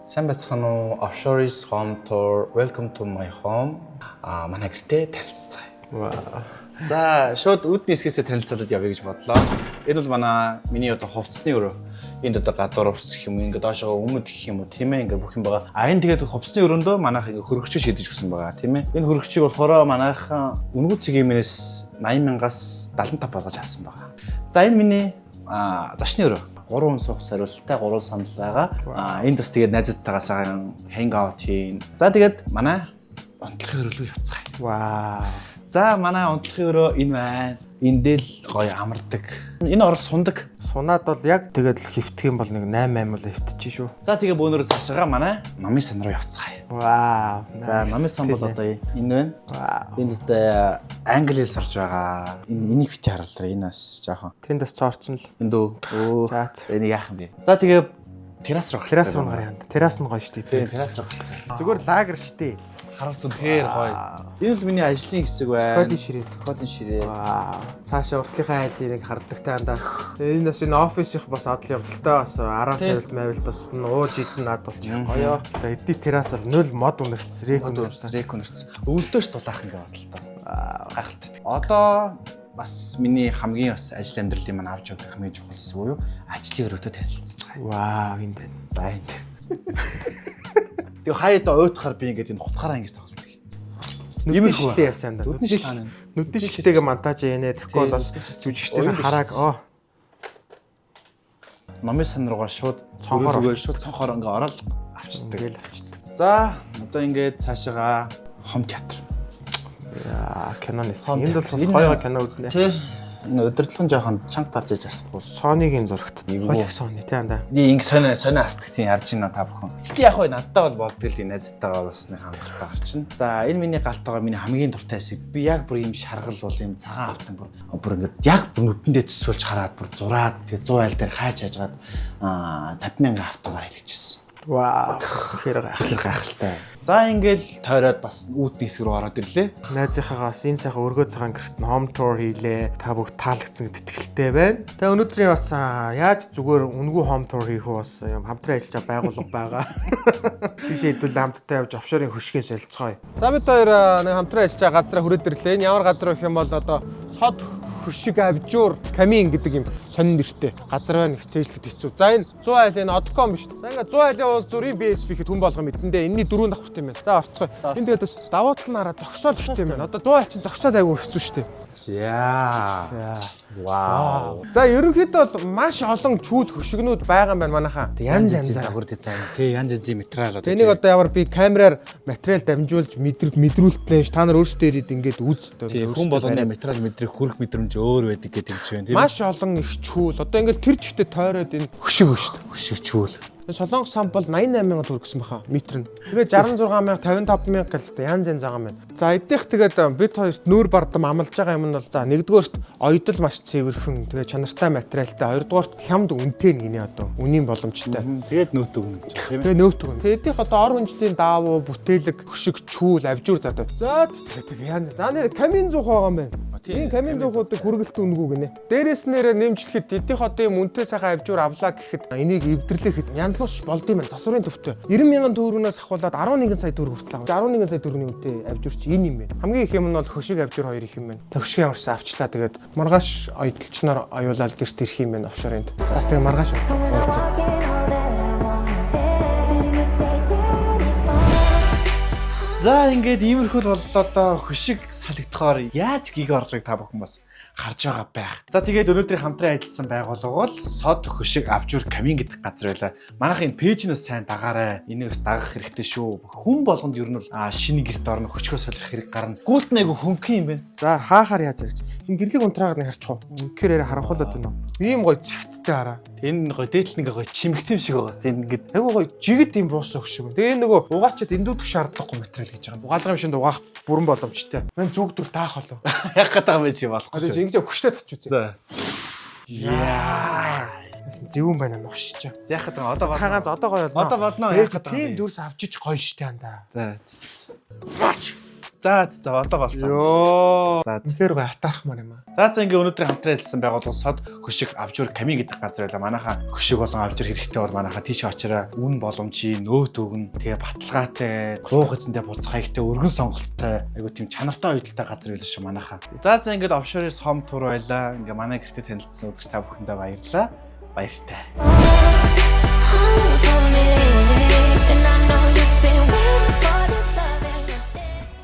Сайн байцгаана уу? Offshore is home tour. Welcome to my home. Манай гэртээ танилцацгаая. Вау. За, шууд үүдний хэсгээсээ танилцуулаад явъя гэж бодлоо. Энэ бол миний одоо хувцсны өрөө. Энд одоо гадуур хувцс гэх юм уу, ингээд доошоо өмд гэх юм уу, тийм ээ, ингээд бүх юм байгаа. А энэ тэгээд хувцсны өрөөндөө манайх ингээд хөргөгчийг шийдэж өгсөн байгаа, тийм ээ. Энэ хөргөгчийг болохоор манайхан үнэгүй цэгийн минээс 80 мянгаас 75 болгож авсан байгаа. За, энэ миний зочны өрөө. 3 хүн суух зориулттай 3 сандал байгаа. Энд бас тэгээд найзуудтайгаа сайхан hang out хийн. За, тэгээд манай унтлахын өрөө рүү явцгаая. Вау. За, манай унтлахын өрөө энэ байна. Энд л гоё амардаг. Энэ орол сундаг. Сунаад бол яг тэгээд л хэвтэх юм бол нэг 8 8 бол хэвтэж шүү. За, тэгээ бөөнөрөө цаашаа манай номын сан руу явцгаая. Вау. За, номын сан бол одоо энэ байна. Вау. Энд одоо англи хэл сурч байгаа. Энэ энийг бити харуулраа. Энэ бас жоохон. Тэнд бас цоорцсон л. Энд үү? Өө. За, за. Энийг яах юм бэ? За, тэгээ террас руу. Террас руу гаръя. Террас нь гоё шүү Тийм, дээ. террас руу гарцсан. Зүгээр лагер шүү дээ. Харуулц үнэхээр гоё. Энэ бол миний ажлын хэсэг байна. Зохиолын ширээ. Зохиолын ширээ. Вау. Цаашаа уртлынхаа айлыг нэг харддаг та андаа. Тэгээ энэ бас энэ офисынх бас адал явдалтай бас араа Тийм. тавилт мавилт бас ууж идэн над болчих гоё. Тэгээ эдний террас бол нөл мод үнэрц, рек үнэрц. Рек үнэрц. Өвөлдөөш дулаах ингээ бодолтой. Гайхалтай. Одоо бас миний хамгийн бас ажил амьдралын маань авч явдаг хамгийн чухал хэсэг буюу ажлын өрөөтэй танилцацгаая. Вау, энд байна. За, энд. Тэгээ хаяад уйтахаар би ингээд энэ хуцахаараа ингэж тоглолдог. Нүдний Иймэрхүү. шилтэй яасан даа. Нүдний Нүдний шил. нүдний шилтэйгээ монтаж ийнэ. Тэгэхгүй бол бас жүжигчдийн Уян биш. харааг оо Номын сан руугаа шууд Цонхоор өрөөлгөөр шууд цонхоор ингээ ороод авчирдаг. ингээл авчдаг. За, одоо ингээд цаашаага home theater. Яа, кино нэс. Home Энд бол theater. бас Энэ- гоё кино үзнэ. Тэ. Энэ удирдлага нь жоохон чанга тарж иж асахгүй. Sony-гийн зурагт. Эвгүй. Холих Sony тий андаа. Би ингэ сонио сонио астдаг тийм харж байна та бүхэн. Гэтэ яг хөө надтай бол болдгол энэ найзтайгаа бас нэг хамттай гарчна. За, энэ миний галтайгаа миний хамгийн дуртай хэсэг. Би яг бүр ийм шаргал бол ийм цагаан автан бүр бүр ингэ яг бүр нүдэндээ төсөөлж хараад бүр зураад тэгээ 100 айл дээр хайж хайжгаад 50 мянган автогаар хэлчихсэн. Вау, тэгэхээр гайхалтай. Гайхалтай. За, ингээл тойроод бас үүдний хэсэг рүү ороод ирлээ. Найзынхаагаа бас энэ сайхан өргөө цагаан гэрт нь home tour хийлээ. Та бүгд таалагдсан гэдэгт итгэлтэй байна. Тэгээ өнөөдрийн бас яаж зүгээр үнэгүй home tour хийх вэ бас юм хамтран ажиллаж байгаа байгууллага байгаа. Тийшээ хэдүүл хамтдаа явж офшорын хөшгийг солилцгоё. За, бид хоёр нэг хамтран ажиллаж байгаа газараа хүрээд ирлээ. Энэ ямар газар вэ гэх юм бол одоо сод хөшиг абжуур камин гэдэг юм сонин нэртэй газар байна, их цээжлэхэд хэцүү. За, энэ 100 айл энэ Одком биш. За, ингээ 100 айлын уул зүрийн BSP гэхэд хүн болгон мэдэндээ энэний дөрөв давхарт юм байна. За, орцгоё. Энэ тэгээд бас давуу тал нь хараа зогсоол ихтэй юм байна. Одоо 100 айл чинь зогсоол айгүй хэцүү шүү дээ. Яа. Вау. За, ерөнхийдөө бол маш олон чүүл хөшигнүүд байгаа юм байна манайхаа. Тэг янз янзаар. Загвар дизайн. Тий, янз янзын материал одоо. Тэг нэг одоо ямар би камераар материал дамжуулж мэдрүүлтлээ ш. Та нар өөрсдөө ирээд ингээд үз. Тий, хүн болгоны материал мэдрэх хөрөх мэдрэмж өөр байдаг гэдэг ч байна, тийм ээ. Маш олон их чүүл. Одоо ингээд тэр чигтээ тойроод энэ хөшиг ба шүү дээ. Хөшиг чүүл. Энэ Солонгос сам бол 88 мянган төгрөг гэсэн баха метр нь. Тэгээд 66 мянга, 55 мянга гэлтэй янз янз байгаа юм байна. За, эднийх тэгээд бид хоёрт нүүр бардам амлаж байгаа юм нь бол за нэгдүгээрт оёдол маш цэвэрхэн, тэгээд чанартай материалтай, хоёрдугаарт хямд үнэтэй гинэ одоо. Үнийн боломжтой. Тэгээд нөөт өгнө гэж тийм ээ. Тэгээ нөөт өгнө. Тэгээд эднийх одоо ор хүнжлийн даавуу, бүтээлэг, хөшиг, чүүл, авжуур задав. За, тэгээд яана. За, нэр камин зуух байгаа юм байна. Тийм, Тийм, камин зуухуудыг хүргэлт үнэгүй гинэ. Дээрээс нэрэ нэмжлэхэд эдийнх одоо юм үнэтэй сайхан авжуур авлаа гэхэд энийг эвдэрлэхэд янзлууч болд юм байна. Засварын төвтэй. 90 мянган төгрөгнөөс ахуулаад 11 сая төгрөг хүртэл авах. 11 сая төгрөгийн үнэтэй авжуур чи энэ юм байна. Хамгийн их юм нь бол хөшиг авжуур хоёр их юм байна. Тэг хөшиг ямарсан авчлаа, тэгээд маргааш оёдолчноор оюулаад гэрт ирэх юм байна офшорынд. Тас тэгээ маргааш уулзъя. За, ингээд иймэрхүү л боллоо доо, хөшиг солигдохоор яаж гиг орж байгааг та бүхэн бас харж байгаа байх. За, тэгээд өнөөдрийн хамтран ажилласан байгууллага бол сод хөшиг авжуур камин гэдэг газар байлаа. Манайх энэ page нээс сайн дагаарай. Энийг бас дагах хэрэгтэй шүү. Хүн болгонд ер нь бол шинэ гэрт орно, хөшгөө солих хэрэг гарна. Гүйлт нэг хөнгөн юм байна. За, хаахаар яаж ярьж. Энэ гэрлийг унтраагаар нэг харчих уу. Үнэхээр яриа харанхуулаад байна уу? Ийм гоё цэгцтэй хараа. Энэ гоё дээдл нэг гоё чимэгцэн юм шиг байгаас тийм ингээд Айгуу гоё жигд юм буусан хөшиг. Тэгээ энэ нөгөө угаачаад эндүүдэх шаардлагагүй материал гэж байгаа юм. Угаалгын машинд угаах бүрэн боломжтой. Мэн зүгдвэл таах болов. яг гэдэг юм чи болохгүй. Одоо ингэж хөштэй татч үзье. За. Яа. Яасан зөвүүн байна новшиж. Яг гэдэг одоо Та ганц одоо гоё болно. Одоо болно, яах гэдэг юм Тийм бэ? дүрс авчиж гоё штэ андаа. За. За за, одоо болсон. Йоо. За за. Тэгэхээр гоё атаархмаар юм аа. За, ингээ өнөөдөр хамтран ажилласан байгууллага Сод хөшиг, авжуур, камин гэдэг газар байлаа. Манайхаа хөшиг болон авжуур хэрэгтэй бол манайхаа тийш очираа үн боломжийн нөөт өгнө. Тэгээ баталгаатай, дуух эзэндээ буцах хаягтай, өргөн сонголттой, айгу тийм чанартай уялдалтай газар байлаа шүү манайхаа. За, ингээд offshore home tour байлаа. Ингээ манай гэртээ танилцсан үзэгч та бүхэндээ баярлалаа. Баяртай.